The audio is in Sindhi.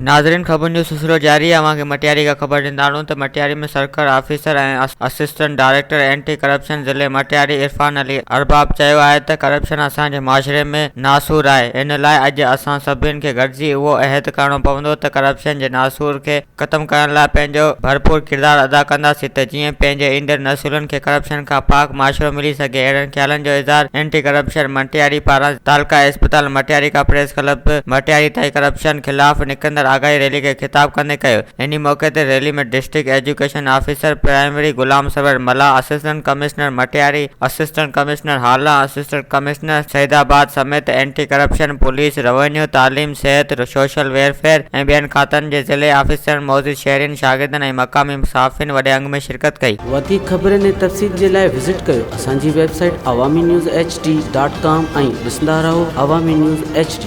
ناظرين خبرن جو سلسلو جاري آهي اوهان کي مٽياري کان خبر ڏيندا هلون ته Matiari ۾ circle officer ۽ assistant director anti corruption ضلعي مٽياري عرفان علي ارباب چيو آهي ته ڪرپشن اسان جي معاشري ۾ ناسور آهي ان لاء اڄ اسان سڀني کي گڏجي اهو عهد ڪرڻو پوندو ته ڪرپشن جي ناسور کي ختم ڪرڻ لاء پنهنجو ڀرپور ڪردار ادا ڪنداسين ته جيئن پنهنجي ايندڙ نسلن کي ڪرپشن کان پاڪ معاشرو ملي سگهي اهڙن خيالن جو اظهار اينٽي ڪرپشن مٽياري پاران تعلقه اسپتال مٽياري کان پريس ڪلب مٽياري تائين ڪرپشن خلاف نڪرندڙ آگاهي ريلي کي خطاب ڪندي ڪيو. انهي موقعي تي rally ۾ district education officer primary Ghulam Sarwar Mallah, assistant commissioner Matiari, assistant commissioner Hala, assistant commissioner Saeedabad سميت اينٽي ڪرپشن، پوليس، روينيو، تعليم، صحت، سوشل ويلفيئر ۽ ٻين کاتن جي ضلعي آفيسرن، معزز شهرين، شاگردن ۽ مقامي صحافين وڏي انگ ۾ شرڪت ڪئي. وڌيڪ خبرن ۽ تفصيل جي لاء وزٽ ڪيو اسان جي website Awami news H D dot com ۽ ڏسندا رهو عوامي نيوز ايڇ ڊي.